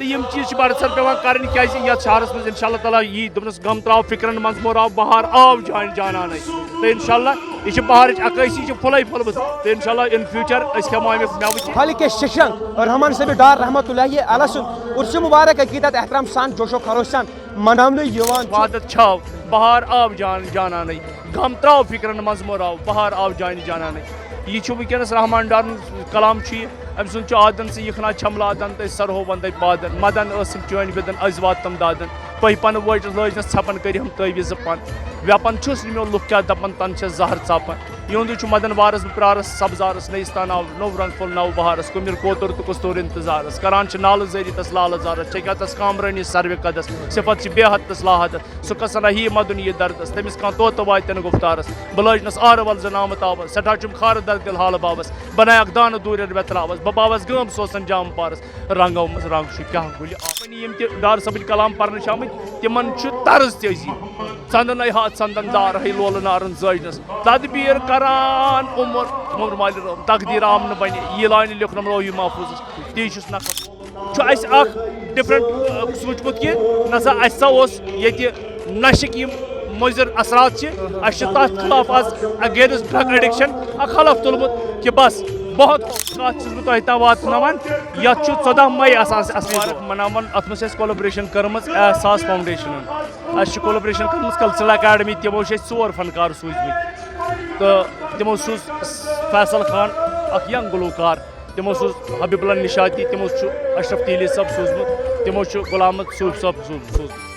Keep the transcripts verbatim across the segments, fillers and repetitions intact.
تہٕ یِم چیٖز چھِ بَڑٕ سَر پٮ۪وان کَرٕنۍ، کیٛازِ یَتھ شہرَس منٛز اِنشاء اللہ تعالیٰ یی، دوٚپنَس، "غم ترٛاو فِکرَن منٛز مو راو، بہار آو جان جانانَے۔" تہٕ اِنشاء اللہ یہِ چھِ بہارٕچ عکٲسی، یہِ چھِ پھُلَے پھوٚلمٕژ۔ تہٕ اِنشاء اللہ in future أسۍ کھٮ۪مو اَمیُک مٮ۪وٕ تہِ۔ خالق ششرنگ رحمان صٲب ڈار رحمت اللہ علیہ سُنٛد عرس مبارک عقیدت احترام سان جوش و خروش سان مناونہٕ یِوان چھُ۔ وعدت چھاو، بہار آو جان جانانٕے، غم ترٛاو فِکرَن منٛز مو راو، بہار آو جان جانانٕے۔ یہِ چھُ وٕنکیٚنَس رحمان ڈارُن کلام چھُ یہِ، أمۍ سُنٛد چھُ آدن سٕے یِخنا چھملادن تہٕ سرہو وندے بادن، مدن ٲسٕم چٲنۍ وِدن، أزۍ واتتم دادن۔ پٔہۍ پنہٕ وٲجِس لٲجنَس ژھپن، کٔرۍ ہم تٲویٖزٕ پن۔ وٮ۪پن چھُس نہٕ میون لُکھ کیٛاہ دپن، تن چھِ زہر ژاپن۔ یِہُنٛدُے چھُ مدن وارس بہٕ پرارس سبزارس، نٔیِستان آو نوٚو رنٛگ پھوٚل نو بہارس، کُمِر کوتُر تہٕ کستوٗر انتظارس۔ کران چھِ نالہٕ زٲری تس لالہٕ زارس، چھےٚ کیٛاہ تس کامرٲنی سروِ قدس، صفت چھِ بے حد تس لاحدس۔ سُہ کسن رہی مدُن یہِ دردس، تٔمِس کانٛہہ طوطہٕ واتہِ نہٕ گُفتارس۔ بہٕ لٲجنس آرٕ ول زٕ نامہٕ تاوس، سٮ۪ٹھاہ چھُم خارٕ دردِل حالہٕ باوس۔ بنایکھ دانہٕ دوٗرٮ۪ر وٮ۪تراوس، بہٕ باوس گٲم سوسن جام پارس۔ رنٛگو منٛز رنٛگ چھُ کیٛاہ گُلہِ آ۔ وۄنۍ یِم تہِ ڈار صٲبٕنۍ کلام پرنہٕ چھِ آمٕتۍ، تِمن چھُ طرز تہِ عجیٖب۔ ژندن اے ہا ژندن دار ہے لولہٕ نارن زٲجنس۔ تدبیر کران عمر، عمر مالہِ رٲم، تقدیر آم نہٕ بنہِ، یہِ لانہِ لیکھنم لوہی محفوظس۔ تی چھُس نقل۔ چھُ اَسہِ اکھ different، آ، سوٗنٛچمُت کہِ نسا اَسہِ سا اوس ییٚتہِ نشِک یِم مُضِر اثرات چھِ، اَسہِ چھُ تَتھ خلاف آز against drug addiction اکھ حلف تُلمُت کہِ بس بہت کتھ چھُس بہٕ تۄہہِ تام واتناوان۔ یتھ چھُ ژۄدہ مئی آسان اصلی دۄہ۔ مبارک مناوان، اتھ منٛز چھِ اَسہِ collaboration کٔرمٕژ احساس فاؤنڈیشنن۔ اَسہِ چھِ collaboration کٔرمٕژ cultural academy، تِمو چھِ اَسہِ ژور فنکار سوٗزمٕتۍ تہٕ تِمو سوٗز فیصل خان، اکھ young گلوکار۔ تِمو سوٗز حبیب اللہ نشاطی، تِمو چھُ اشرف تیلی صٲب سوٗزمُت، تِمو چھُ غلام احمد صوفی صٲب سوٗز-، سوٗزمُت۔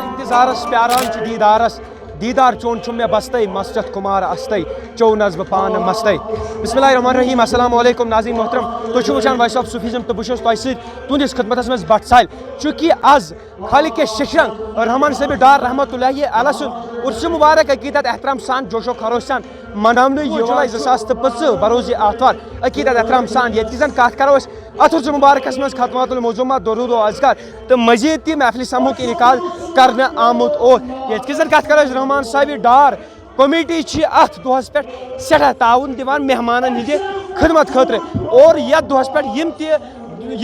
انتظارس پیاران چھُ دیدارس، دیدار چون چھُم مےٚ بستَے، مسجد کُمار استَے، چوٚونَس بہٕ پانہٕ مستَے۔ بسم اللہ الرحمن الرحیم، السلام علیکم ناظرین محترم، تُہۍ چھِو وٕچھان Voice of Sufism تہٕ بہٕ چھُس تۄہہِ سۭتۍ تُہٕنٛدِس خدمتس منٛز بٹ سالۍ۔ چوٗنٛکہِ از خالق ششرنگ رحمان صٲب ڈار رحمت اللہ علیہ سُنٛد عرس مبارک عقیدت احترام سان جوش و خروش سان مناونہٕ یِوان۔ جولائی زٕ ساس تہٕ پٕنٛژٕہ بروز آتھوار عقیدت احترام سان، ییٚتہِ کہِ زن کتھ کرو أسۍ اتھ عرس مبارکس منٛز ختمات الموضوعات، درود و اذکار تہٕ مزید تہِ محفل سماعُک انعقاد کرنہٕ آمُت اوس۔ ییٚتہِ کہِ زن کتھ کرو أسۍ رحمان صٲب ڈار کمیٹی چھِ اتھ دۄہس پٮ۪ٹھ سٮ۪ٹھاہ تعاوُن دِوان مہمانن ہٕنٛدِ خدمت خٲطرٕ، اور یتھ دۄہس پٮ۪ٹھ یِم تہِ،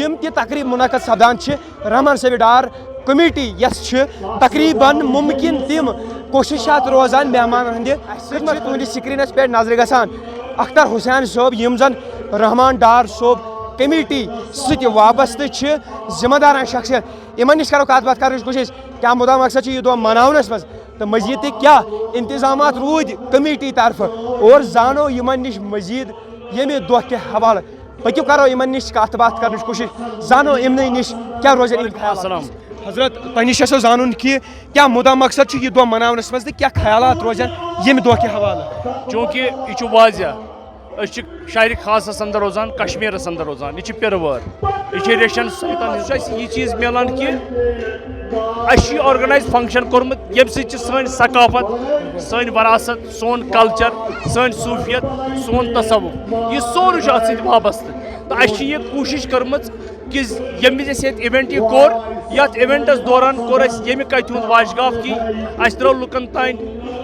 یِم تہِ تقریٖب منعقد سپدان چھِ، رحمان صٲب ڈار کمیٹی یۄس چھِ، تقریباً ممکن تِم کوٗشِشات روزان مہمانن ہٕنٛدِ خدمت۔ تُہنٛدِس سکرینس پٮ۪ٹھ نظرِ گژھان اختر حسین صٲب، یِم زن رحمان ڈار صٲب کمیٹی سۭتۍ وابستہٕ چھِ، ذمہ داران شخصیت، یِمن نِش کرو کتھ باتھ کرنٕچ کوٗشش، کیٛاہ مُدا مقصد چھُ یہِ دۄہ مناونس منٛز؟ تہٕ مزید تہِ کیٛاہ انتظامات روٗدۍ کمیٹی طرفہٕ، اور زانو یِمن نِش مزید ییٚمہِ دۄہ کہِ حوالہٕ۔ پٔکِو کرو یِمن نِش کتھ باتھ کرنٕچ کوٗشش، زانو یِمنٕے نِش کیٛاہ روزن یِہنٛدۍ خیالات۔ السلام۔ حضرت، تۄہہِ نِش چھُ زانُن کہِ کیٛاہ مُدا مقصد چھُ یہِ دۄہ مناونس منٛز تہٕ کیٛاہ خیالات روزن ییٚمہِ دۄہ کہِ حوالہٕ؟ چوٗنٛکہِ یہِ چھُ واضح، أسۍ چھِ شہرِ خاصس اندر روزان، کشمیرس اندر روزان، یہِ چھِ پِرٕ وٲر، یہِ چھِ ریشن سنتن ہٕنٛز۔ چھُ اَسہِ یہِ چیٖز میلان کہِ اَسہِ چھُ یہِ organize function کوٚرمُت، ییٚمہِ سۭتۍ چھِ سٲنۍ ثقافت، سٲنۍ وراثت، سون culture، سٲنۍ صوٗفیت، سون تصوف، یہِ سورُے چھُ اَتھ سۭتۍ وابستہٕ۔ تہٕ اَسہِ چھِ یہِ کوٗشِش کٔرمٕژ کہِ ییٚمہِ وِزِ اَسہِ ییٚتہِ event یہِ کوٚر، یَتھ eventس دوران کوٚر اَسہِ ییٚمہِ کَتھِ ہُنٛد واش گاف کہِ اَسہِ ترٲو لُکن تام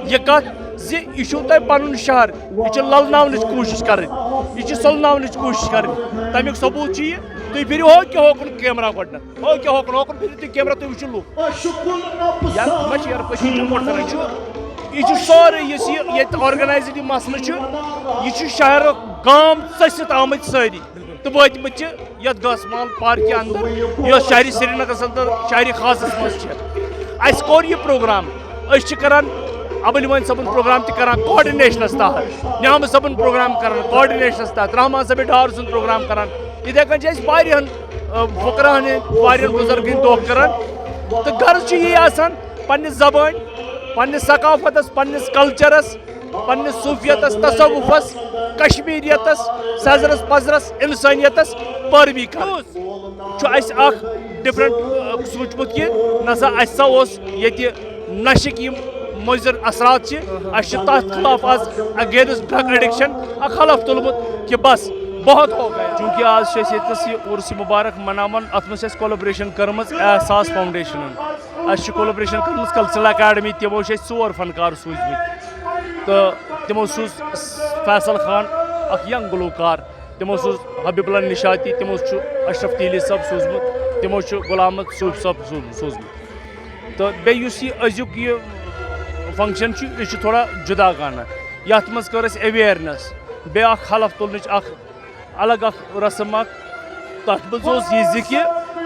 یہِ کَتھ زِ یہِ چھُو تۄہہِ پَنُن شہر، یہِ چھِ لَلناونٕچ کوٗشِش کَرٕنۍ، یہِ چھِ سۄلناونٕچ کوٗشِش کَرٕنۍ۔ تَمیُک ثبوٗت چھُ یہِ، تُہۍ پھِرِو ہو کہِ ہوکُن camera گۄڈٕنٮ۪تھ، ہو کہِ ہوکُن، ہوکُن پھِرِو تُہۍ camera، تُہۍ وٕچھِو لُکھ۔ یَتھ ما چھِ یَپٲرۍ کِنۍ report کَرٕنۍ چھُ، یہِ چھُ سورُے یُس یہِ ییٚتہِ organized یہِ مسلہٕ چھُ، یہِ چھُ شہرُک گام ژٔسِتھ آمٕتۍ سٲری تہٕ وٲتمٕتۍ چھِ یَتھ گاسہٕ مال پارکہِ اندر، یۄس شہرِ سرینگرس اندر شہرِ خاصس منٛز چھِ۔ اَسہِ کوٚر یہِ program، أسۍ چھِ کران ابوالوٲنۍ صٲبُن program تہِ کران coordinationس تحت، نعمت صٲبُن program کران coordinationس تحت، رحمان صٲب ڈار سُنٛد program کران۔ یِتھے کٔنۍ چھِ أسۍ واریاہن، آ، فقراہن ہٕنٛدۍ، واریاہن بُزرگن ہٕنٛدۍ دۄہ کران۔ تہٕ غرض چھُ یی آسان، پننہِ زبٲنۍ، پننِس ثقافتس، پننِس cultureس، پننِس صوفیتس، تصوفس، کشمیریتس، سیزرس پزرس، انسٲنیتس پٲروی کرٕنۍ۔ چھُ اَسہِ اکھ different، آ، سوٗنٛچمُت کہِ نسا اَسہِ سا اوس ییٚتہِ نشِک یِم مُضِر اثرات چھِ، اَسہِ چھُ تَتھ خلاف آز against drug addiction اکھ حلف تُلمُت کہِ بس بہت ہو گیا۔ چوٗنٛکہِ آز چھُ اَسہِ ییٚتنَس یہِ عُرس مُبارک مناوان، اَتھ منٛز چھِ اَسہِ collaboration کٔرمٕژ احساس فاؤنڈیشنَن۔ اَسہِ چھِ collaboration کٔرمٕژ cultural academy، تِمو چھِ اَسہِ ژور فنکار سوٗزمٕتۍ تہٕ تِمو سوٗز فیصل خان، اکھ ینگ گلوکار، تِمو سوٗز حبیب اللہ نشاطی، تِمو چھُ اشرف تیلی صٲب سوٗزمُت، تِمو چھُ غلام محمد صوفی صٲب سوٗز- سوٗزمُت۔ تہٕ بیٚیہِ یُس یہِ أزیُک یہِ فنکشن چھُ، یہِ چھُ تھوڑا جُدا گانا۔ یَتھ منٛز کٔر اَسہِ awareness، بیٚیہِ اکھ حلف تُلنٕچ اکھ الگ اکھ رسم اکھ۔ تَتھ منٛز اوس یہِ زِ کہِ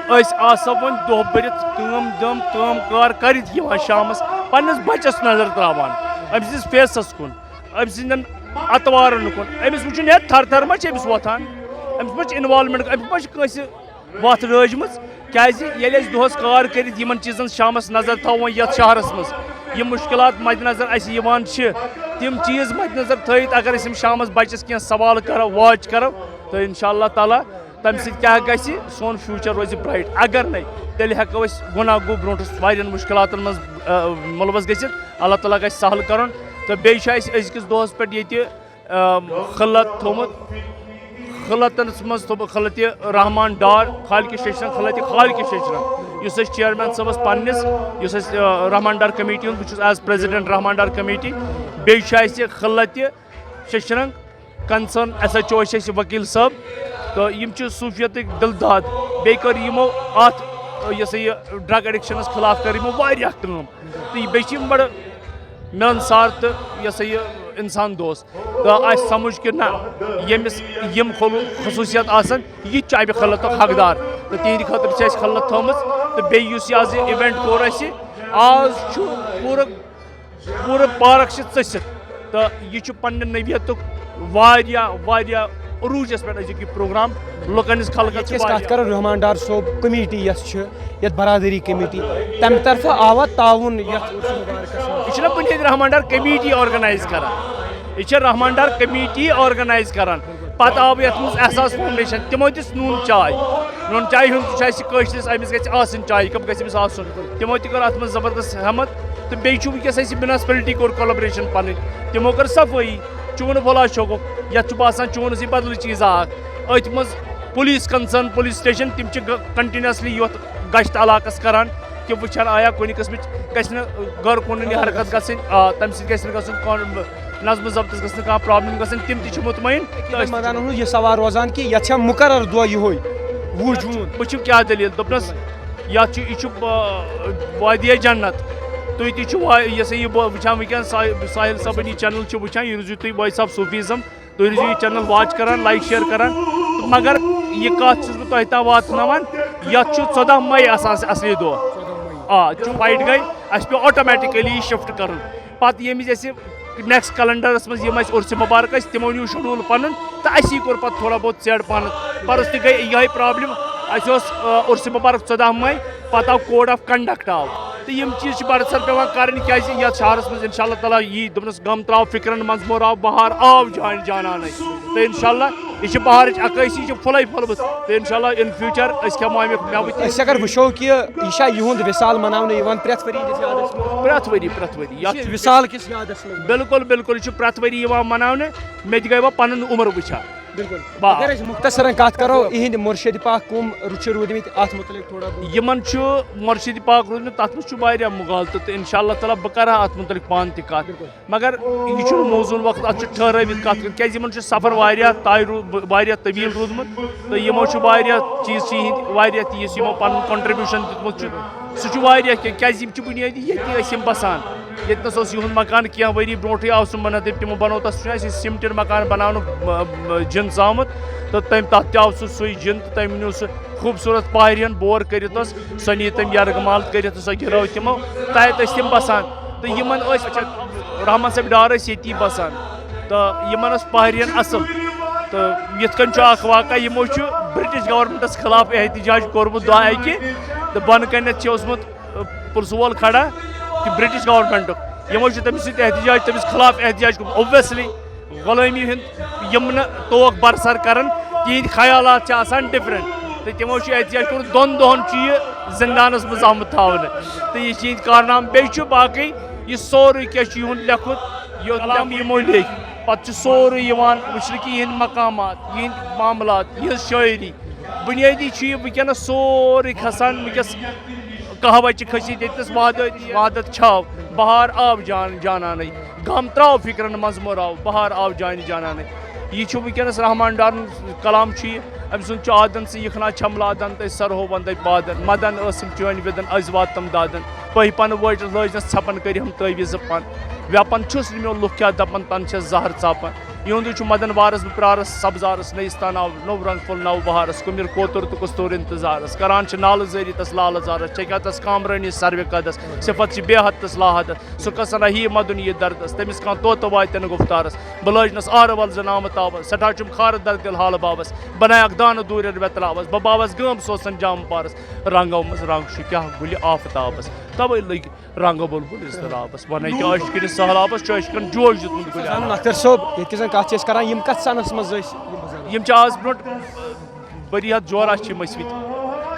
أسۍ آسو وۄنۍ دۄہ بٔرِتھ کٲم دٲم، کٲم کار کٔرِتھ یِوان شامَس پنٛنِس بَچَس نظر ترٛاوان، أمۍ سٕنٛدِس فیسَس کُن، أمۍ سٕنٛدٮ۪ن اَتوارَن کُن، أمِس وٕچھُن ہے تھر تھر ما چھِ أمِس وۄتھان، أمِس ما چھِ involvement، أمِس ما چھِ کٲنٛسہِ وَتھ رٲجمٕژ، کیٛازِ ییٚلہِ أسۍ دۄہَس کار کٔرِتھ یِمَن چیٖزَن شامَس نظر تھاوو یَتھ شہرَس منٛز، یِم مُشکِلات مَدِ نظر اَسہِ یِوان چھِ، تِم چیٖز مَدِ نظر تھٲیِتھ اگر أسۍ یِم شامَس بَچَس کینٛہہ سوال کَرو، watch کَرو، تہٕ اِنشاء اللہ تعالیٰ تَمہِ سۭتۍ کیٛاہ گژھِ؟ سون future روزِ bright۔ اگر نَے، تیٚلہِ ہٮ۪کو أسۍ گۄناہ گوٚو برونٛٹھَس واریاہَن مُشکِلاتَن منٛز، آ، مُلوَث گٔژھِتھ۔ اللہ تعالیٰ گژھِ سہل کَرُن۔ تہٕ بیٚیہِ چھُ اَسہِ أزکِس دۄہَس پٮ۪ٹھ ییٚتہِ، آ، خلعت تھوٚومُت۔ خلعتَس منٛز تھوٚومُت خلعتِ رحمان ڈار، خالقِ ششرنگ، خلعتِ خالقِ ششرنگ، یُس اَسہِ chairman صٲبَس پنٛنِس، یُس اَسہِ، آ، رحمان ڈار committee ہُنٛد، بہٕ چھُس as president رحمان ڈار committee۔ بیٚیہِ چھُ اَسہِ خلعتِ ششرنگ concern S H O چھِ اَسہِ وکیٖل صٲب، تہٕ یِم چھِ صوٗفیتٕکۍ دِلداد۔ بیٚیہِ کٔر یِمو اَتھ، یہِ ہسا یہِ، drug addictionس خلاف کٔر یِمو واریاہ کٲم، تہٕ بیٚیہِ چھِ یِم بڑٕ مِلنسار تہٕ، یہِ ہسا یہِ، اِنسان دوست۔ تہٕ اَسہِ سَمٕجھ کہِ نہ، ییٚمِس یِم خلو-، خصوٗصیت آسَن، یہِ تہِ چھُ اَمہِ خلعتُک حقدار، تہٕ تِہِنٛدِ خٲطرٕ چھِ اَسہِ خلعت تھٲومٕژ۔ تہٕ بیٚیہِ یُس یہِ آز یہِ event کوٚر اَسہِ، آز چھُ پوٗرٕ پوٗرٕ پارک چھِ ژٔسِتھ، تہٕ یہِ چھُ پننہِ نوعیتُک واریاہ، واریاہ عروٗجس پٮ۪ٹھ أزیُک یہِ پروگرام لُکن ہٕنٛز خلقت ییٚتہِ چھِ أسۍ کتھ واریاہ۔ کرو رحمان ڈار صٲب committee یۄس چھِ، یتھ برادری committee، تمہِ طرفہٕ آوا تعاوُن یتھ عرسہِ مبارکس منٛز؟ یہِ چھُنہ بُنیٲدی رحمان ڈار committee organize کران، یہِ چھِ رحمان ڈار committee organize کران۔ پتہٕ آو یتھ منٛز احساس foundation، تِمو دِژ نوٗن چاے۔ نوٗن چاے ہُنٛد تہِ چھُ اَسہِ کٲشرِس، أمِس گژھِ آسٕنۍ چاے کپ، گژھِ أمِس آسُن۔ تِمو تہِ کٔر اَتھ منٛز زبردست ہٮ۪مت۔ تہٕ بیٚیہِ چھُ وٕنکیٚس اَسہِ municipality کوٚر collaboration پَنٕنۍ، تِمو کٔر صفٲیی۔ چون پھولا چھوکُک، یَتھ چھُ باسان چون سی بدل چیٖز اکھ۔ أتھۍ منٛز police concern، police station، تِم چھِ گ-، continuously یَتھ گشت علاقس کران کہِ وٕچھان آیا کُنہِ قٕسمٕچ گژھِ نہٕ غٲر قونوٗنی حرکت گژھٕنۍ، آ، تَمہِ سۭتۍ گژھِ نہٕ گژھُن کانٛہہ نظم و ضبطس گژھِ نہٕ کانٛہہ problem گژھٕنۍ، تِم تہِ چھِ مطمئن۔ تہٕ أسۍ تہِ چھِ۔ مٲدانَس منٛز یہِ سوال روزان کہِ یَتھ چھا مُقرر دۄہ یِہوٚے وُہ جوٗن؟ وٕچھِو کیٛاہ دٔلیٖل، دوٚپنَس، یَتھ چھُ، یہِ چھُ، آ، وادیہ جنت۔ تُہۍ تہِ چھِو وا-، یہِ ہسا یہِ بہٕ وٕچھان وٕنکیٚن ساحل، ساحل صٲبٕنۍ یہِ channel چھِ وٕچھان، یہِ روٗزِو تُہۍ بھائی صاحب صوفیزم، تُہۍ روٗزِو یہِ channel watch کران، like share کران۔ تہٕ مگر یہِ کَتھ چھُس بہٕ تۄہہِ تام واتناوان، یَتھ چھُ ژۄداہ مئی آسان اَصلی دۄہ۔ آ، چھُ fight گٔے، اَسہِ پیوٚو automatically یہِ shift کَرُن۔ پَتہٕ ییٚمہِ وِزِ اَسہِ next calendarس منٛز یِم اَسہِ عرسہِ مبارک ٲسۍ، تِمو نیوٗ schedule پَنُن، تہٕ اَسی کوٚر پَتہٕ تھوڑا بہت ژیر پَہنَتھ۔ پَرُس تہِ گٔے یِہوٚے problem، اَسہِ اوس، آ، عرسہِ مبارک ژۄداہ مئی، پَتہٕ آو code of conduct آو۔ تہٕ یِم چیٖز چھِ بَرٕ سَر پٮ۪وان کَرٕنۍ، کیٛازِ یَتھ شہرَس منٛز اِنشاء اللہ تعالیٰ یی، دوٚپنَس، غم ترٛاو فِکرَن منٛز، مو راو بہار آو جان جانانَے۔ تہٕ اِنشاء اللہ یہِ چھِ بہارٕچ عکٲسی، یہِ چھِ پھُلَے پھٔلمٕژ۔ تہٕ اِنشاء اللہ in future أسۍ کھٮ۪مو اَمیُک مٮ۪وٕ تہِ۔ أسۍ اگر وٕچھو کہِ یہِ چھا یِہُنٛد وِصال مَناونہٕ یِوان پرٛٮ۪تھ ؤری یِہنٛدِس یادَس منٛز؟ پرٛٮ۪تھ ؤری، پرٛٮ۪تھ ؤری۔ یہِ یَتھ چھِ چھِ وِصال کِس یادَس منٛز۔ بِلکُل، بِلکُل، یہِ چھُ پرٛٮ۪تھ ؤری یِوان مَناونہٕ۔ مےٚ تہِ گٔے وۄنۍ پَنُن عُمر وٕچھان۔ بِلکُل۔ با۔ اگر أسۍ مُختصرن کَتھ کَرو، یِہِنٛدۍ مُرشِد پاک کٕم چھِ روٗدمٕتۍ، اَتھ مُتعلِق تھوڑا بہت۔ یِمَن چھُ مُرشِد پاک روٗدمُت، تَتھ منٛز چھُ واریاہ مُغالطہٕ، تہٕ اِنشاء اللہ تعالیٰ بہٕ کَرٕ ہا اَتھ مُتعلِق پانہٕ تہِ کَتھ۔ بِلکُل۔ مگر یہِ چھُنہٕ موزوٗن وقت، اَتھ چھُ ٹھٔہرٲوِتھ کَتھ کَرٕنۍ، کیٛازِ یِمَن چھُ سفر واریاہ طے روٗ-، واریاہ طویٖل روٗدمُت، تہٕ یِمو چھُ واریاہ چیٖز چھِ یِہِنٛدۍ، واریاہ تہِ یُس یِمو پَنُن contribution دیُتمُت چھُ، سُہ چھُ واریاہ کینٛہہ، کیٛازِ یِم چھِ بُنیٲدی ییٚتی ٲسۍ یِم بَسان۔ ییٚتہِ نَس اوس یِہُنٛد مکان کینٛہہ ؤری برونٛٹھٕے آو سُہ بَنٲوِتھ، تٔمۍ تِمو بَنوو تَس، سُہ چھُنہٕ اَسہِ سِمٹِڈ مکان بَناونُک، م-، م-، جِن زامُت، تہٕ تَمہِ، تَتھ تہِ آو سُہ سُے جِن، تہٕ تَمہِ نیوٗ سُہ خوٗبصوٗرت پَہرٮ۪ن بور کٔرِتھ ٲس، سۄ نی تٔمۍ یَرٕ مال کٔرِتھ، سۄ گِرٲو تِمو، تَتہِ ٲسۍ تِم بَسان۔ تہٕ یِمَن ٲسۍ، رحمان صٲب ڈار ٲسۍ ییٚتی بَسان، تہٕ یِمَن ٲس پَہرٮ۪ن اَصٕل۔ تہٕ یِتھ کٔنۍ چھُ اَکھ واقعہ، یِمو چھُ British governmentس خلاف احتجاج کوٚرمُت دۄہ اَکہِ، تہٕ بۄنہٕ کَنٮ۪تھ چھِ اوسمُت، پُلسہٕ وول کھڑا کہِ British governmentُک۔ یِمو چھُ تٔمِس سۭتۍ احتجاج، تٔمِس خلاف احتجاج کوٚرمُت۔ Obviously، غلٲمی ہُنٛد یِم نہٕ توکھ برسر کران، تِہنٛدۍ خیالات چھِ آسان different۔ تہٕ تِمو چھُ احتجاج کوٚرمُت، دۄن دۄہن چھُ یہِ زندانس منٛز آمُت تھاونہٕ۔ تہٕ یہِ چھِ یِہنٛدۍ کارنامہٕ۔ بیٚیہِ چھُ باقٕے یہِ سورُے کینٛہہ چھُ یِہُنٛد لیکھُت، یہِ کلام یِمو لیکھۍ۔ پتہٕ چھُ سورُے یِوان وٕچھنہٕ کہِ یِہنٛدۍ مقامات، یِہنٛدۍ معاملات، یِہنٛز شٲعری۔ بُنیٲدی چھُ یہِ وٕنکیٚنَس سورُے کھسان وٕنکیٚس قہوہ چہِ کھٔسِتھ ییٚتہِ نَس وحدت، وحدت چھاو۔ بہار آو جان جانانٕے، غم ترٛاو فِکرَن منٛز مہٕ راو، بہار آو جانہِ جانانٕے۔ یہِ چھُ وٕنکیٚنَس رحمان ڈارُن کلام چھُ یہِ، أمۍ سُنٛد چھُ آدن ژٕ یِکھنا چھملا دن تہٕ سرہو وندے بادن، مدن ٲسٕم چٲنۍ وِدن أزۍ واتتم دادن، پٔہۍ پن وٲٹِس لٲجنَس ژھپن کٔرِہم تٲویٖزٕ پن، وٮ۪پن چھُس نہٕ میون لُکھ کیٛاہ دپن تن چھَس زہر ژاپن، یِہُنٛدُے چھُ مدن وارس بہٕ پرارس سبزارس، نٔیِس تن آو نوٚو رنگ پھوٚل نو بہارس، کُمِر کوتُر تہٕ کستوٗر انتظارس، کران چھِ نالہٕ زٲری تس لالہٕ زارس، چھکیا تس کامرٲنی سروِ قدس، صفت چھِ بے حد تس لاحدس، سُہ کسن رہی مدُن یہِ دردس، تٔمِس کانٛہہ طوطہٕ واتہِ نہٕ گُفتارس۔ بہٕ لٲجنس آرٕ ول زٕ نامہٕ تاوس، سٮ۪ٹھاہ چھُم خارٕ دردِل حالہٕ باوس، بنایکھ دانہٕ دوٗرٮ۪ن وٮ۪تلاوس، بہٕ باوس گٲم سوسن جامہٕ پارس، رنگو منٛز رنگ چھُ کیٛاہ گُلہِ آفتابس، توے لٔگۍ رنگہٕ بلبل اضطرابس، ونے کیٛاہ عٲشقہِ سہلابس چھُ عٲشقن جوش دیُتمُت گُلہِ زن آفتابس۔ اختر صٲب، ییٚتہِ کہِ زن کتھ چھِ أسۍ کران، یِم کتھ سنس منٛز ٲسۍ یِم بُزرگ؟ یِم چھِ آز برونٛٹھ ؤری ہتھ جورا چھِ یِم ٲسۍ مٕتۍ،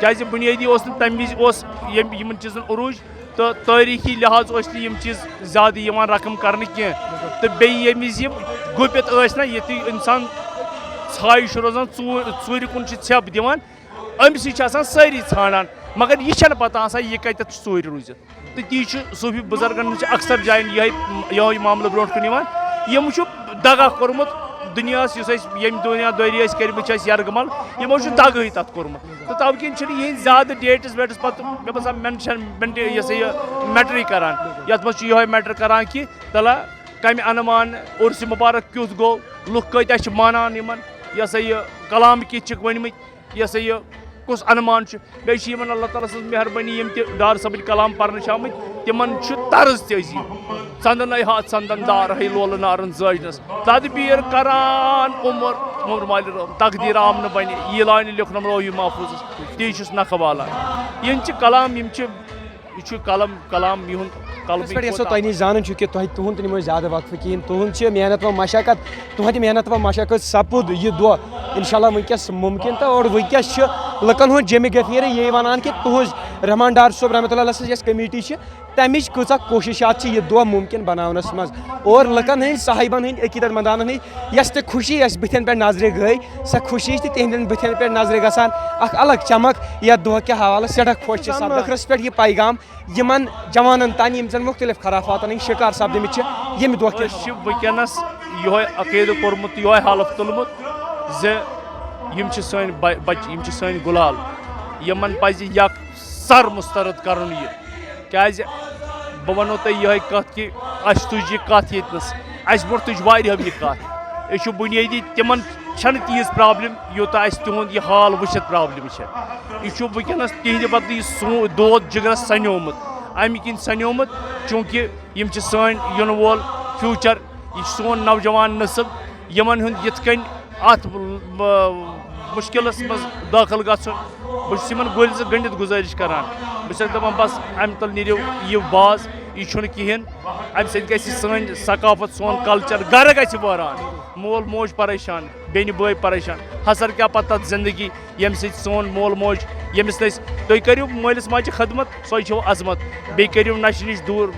کیٛازِ بُنیٲدی اوس نہٕ تمہِ وِزِ اوس یِم، یِمن چیٖزن عروج تہٕ تٲریٖخی لحاظ ٲسۍ نہٕ یِم چیٖز زیادٕ یِوان رقم کرنہٕ کینٛہہ۔ تہٕ بیٚیہِ ییٚمہِ وِزِ یِم گُپِتھ ٲسۍ نہ، ییٚتہِ اِنسان ژھایہِ چھُ روزان، ژوٗ-، ژوٗرِ کُن چھِ ژھٮ۪پ دِوان، أمۍ سۭتۍ چھِ آسان سٲری ژھانڈان، مگر یہِ چھَنہٕ پتہ آسان یہِ کَتٮ۪تھ چھُ ژوٗرِ روٗزِتھ۔ تہٕ تی چھُ صوٗفی بُزرگن منٛز چھِ اکثر جایَن یِہوٚے، یِہوٚے معاملہٕ برونٛٹھ کُن یِوان۔ یِم چھُ دگا کوٚرمُت دُنیاہَس، یُس اَسہِ ییٚمہِ دُنیا دٲری ٲسۍ کٔرمٕتۍ چھِ اَسہِ یَرغمل، یِمو چھُ دگہٕے تَتھ کوٚرمُت۔ تہٕ تَوٕ کِنۍ چھِنہٕ یِہِنٛدۍ زیادٕ ڈیٹٕز ویٹٕز پَتہٕ مےٚ باسان مٮ۪نشَن مٮ۪نٹہِ یہِ ہسا یہِ میٹرٕے کَران، یَتھ منٛز چھُ یِہوٚے میٹر کَران کہِ تَلہ کَمہِ اَنُمان عُرسہِ مُبارک کیُتھ گوٚو، لُکھ کۭتیٛاہ چھِ مانان یِمَن، یہِ ہسا یہِ کلام کِتھ چھِکھ ؤنۍمٕتۍ، یہِ ہسا یہِ کُس اَنُمان چھُ۔ بیٚیہِ چھِ یِمَن اللہ تعالیٰ سٕنٛز مہربٲنی، یِم تہِ ڈار صٲبٕنۍ کلام پَرنہٕ چھِ آمٕتۍ، تِمَن چھُ طرز تہِ عجیٖب۔ ژَندَن اے ہا ژَندَن دار ہے لولہٕ نارَن زٲجنَس۔ تدبیر کران عمر، عمر مالہِ رٲو، تقدیر آم نہٕ بنہِ، یہِ لانہِ لیوٚکھنم لوحِ محفوظس، تی چھُس نکھٕ والان۔ یِم چھِ کلام، یِم چھِ، یہِ چھُ قلم، کلام یِہُنٛد قلبٕے یِتھ پٲٹھۍ أسۍ کوٗتاہ تۄہہِ نِش زانان چھُ کہِ تۄہہِ، تُہُنٛد تہِ نِمو أسۍ زیادٕ وقفہٕ کِہیٖنۍ، تُہُنٛد چھِ محنت و مشقت، تُہٕنٛدِ محنت و مشقت سپُد یہِ دۄہ۔ انشاءاللہ وٕنکیٚس مُمکِن تہٕ اور وٕنکیٚس چھِ لُکن ہُنٛد جیٚمہِ گفیرٕ یی وَنان کہِ تُہٕنٛز رحمان ڈار صٲب رحمتہ اللہ علیہ سٕنٛز یۄس کمیٹی چھِ، تَمِچ کۭژاہ کوٗشِش چھِ اَتھ چھِ یہِ دۄہ مُمکِن بَناونَس منٛز۔ اور لُکَن ہٕنٛدۍ، صاحبَن ہٕنٛدۍ، عقیٖدت مندانَن ہٕنٛدۍ یۄس تہِ خوشی اَسہِ بٕتھٮ۪ن پٮ۪ٹھ نظرِ گٔے، سۄ خوشی چھِ تِہِنٛدٮ۪ن بٕتھٮ۪ن پٮ۪ٹھ نظرِ گژھان۔ اَکھ الگ چمک یَتھ دۄہ کہِ حوالہٕ سٮ۪ٹھاہ خۄش چھِ سَپدان۔ ٲخرَس پٮ۪ٹھ یہِ پیغام یِمَن جوانَن تام، یِم زَن مُختٔلِف خرافاتَن ہٕنٛدۍ شِکار سَپدٕمٕتۍ چھِ ییٚمہِ دۄہ کہِ أسۍ چھِ وٕنکیٚنَس یِہوٚے عقیٖدٕ کوٚرمُت، یِہوٚے حلف تُلمُت زِ یِم چھِ سٲنۍ بَ-، بَچہِ، یِم چھِ سٲنۍ گُلال، یِمَن پَزِ یَک سر مسترد کرُن یہِ۔ کیازِ بہٕ وَنو تۄہہِ یِہوٚے کَتھ کہِ اَسہِ تُج یہِ کَتھ ییٚتہِ نَس، اَسہِ برونٛٹھ تُج واریاہو یہِ کَتھ۔ أسۍ چھِ بُنیٲدی تِمَن چھَنہٕ تیٖژ پرابلم یوٗتاہ اَسہِ تِہُنٛد یہِ حال وٕچھِتھ پرابلم چھےٚ۔ یہِ چھُ وٕنکیٚنَس تِہِنٛدِ بدلہٕ یہِ سون دود جِگرَس سَنیومُت، اَمہِ کِنۍ سَنیومُت چوٗنٛکہِ یِم چھِ سٲنۍ یِنہٕ وول فیوٗچر، یہِ چھُ سون نوجوان نسل، یِمَن ہُنٛد یِتھ کٔنۍ اَتھ، م-، مُشکِلَس منٛز دٲخٕل گژھُن۔ بہٕ چھُس یِمَن گوٚلۍ زٕ گٔنٛڈِتھ گُزٲرِش کران۔ بہٕ چھُسَکھ دَپان، بَس، اَمہِ تَل نیٖرِو یہِ باز، یہِ چھُنہٕ کِہیٖنۍ۔ اَمہِ سۭتۍ گژھِ سٲنۍ ثقافت، سون کلچر، گرٕ گژھِ وٲران۔ مول موج پریشان، بیٚنہِ بٲے پریشان۔ حسر کیٛاہ پَتہٕ تَتھ زندگی، ییٚمہِ سۭتۍ سون مول موج، ییٚمِس نہٕ أسۍ، تُہۍ کٔرِو مٲلِس ماجہِ خدمت، سۄے چھو عظمت۔ بیٚیہِ کٔرِو نَشہِ نِش دوٗر،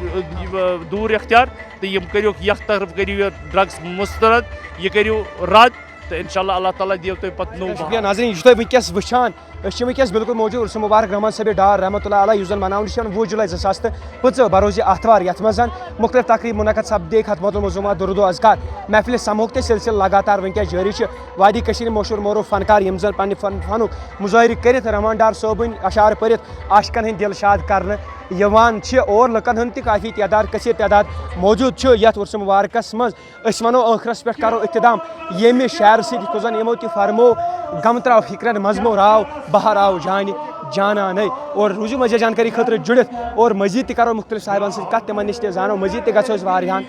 دوٗر اختیار۔ تہٕ یِم کٔرِو یَتھ طرف کٔرِو یہِ ڈرگس مسترد، یہِ کٔرِو رد۔ تہٕ انشاءاللہ اللہ تعالیٰ دِیو تۄہہِ پتہٕ نوٚو شُکریہ بہار۔ ناظرین، یہِ چھُ تۄہہِ وٕنکیٚس وٕچھان، أسۍ چھِ وٕنکیٚس بالکل موجود عرس مبارک رحمان صٲب ڈار رحمتہ اللہ علیہ، یُس زن مناونہٕ چھُ یِوان وُہ جُلے زٕ ساس تہٕ پٕنٛژٕہ، بروز آتھوار، یتھ منٛز زن مُختلف تقریٖب منعقد سپدے، ختمۃ الموضوعات، درود و اذکار، محفل سمہُک تہِ سلسلہٕ لگاتار وٕنکیٚس جٲری چھُ۔ وادی کٔشیٖرِ مشہوٗر معروٗف فنکار، یِم زن پننہِ فن، فنُک مظٲہرٕ کٔرِتھ رحمان ڈار صٲبٕنۍ اشعار پٔرِتھ عاشقن ہٕنٛدۍ دل شاد کرنہٕ یِوان چھِ اور لُکن ہُنٛد تہِ کافی تعداد، کثیر تعداد موجود چھُ یتھ عرس مبارکس منٛز۔ أسۍ ونو ٲخرس پٮ۪ٹھ کرو اختتام ییٚمہِ شعرٕ سۭتۍ، یِتھ کٔنۍ زن یِمو تہِ فرمو، غم ترٛاو فکرن منٛز مو راو، بہار آو جانہِ جانانے۔ اور روٗزِو مزید جانکٲری خٲطرٕ جُڑِتھ اور مزید تہِ کرو مختلف صاحبن سۭتۍ کتھ، تِمن نِش تہِ زانو مزید تہِ گژھو أسۍ واریاہن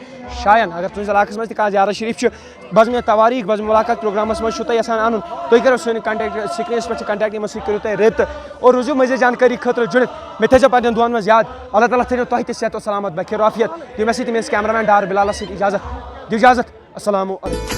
جاین۔ اگر تُہنٛزِ علاقس منٛز تہِ کانٛہہ زیارت شریف چھُ، بزمِ تواريخ، بزمِ ملاقات پروگرامس منٛز چھُو تۄہہِ یژھان انُن، تُہۍ کٔرِو سٲنۍ contact، screenس پٮ۪ٹھ چھِ contact، یِمن سۭتۍ کٔرِو تُہۍ رٲبطہٕ اور روٗزِو مزید جانکٲری خٲطرٕ جُڑِتھ۔ مےٚ تھٲیزیو پننٮ۪ن دُعن منٛز یاد۔ اللہ تعالیٰ تھٲینو تۄہہِ تہِ صحت و سلامت، بخیر و عافیت۔ دِیِو مےٚ سۭتۍ، مےٚ ٲسۍ cameraman ڈار بلالس سۭتۍ اجازت۔ دِیِو اجازت۔ السلام علیکم۔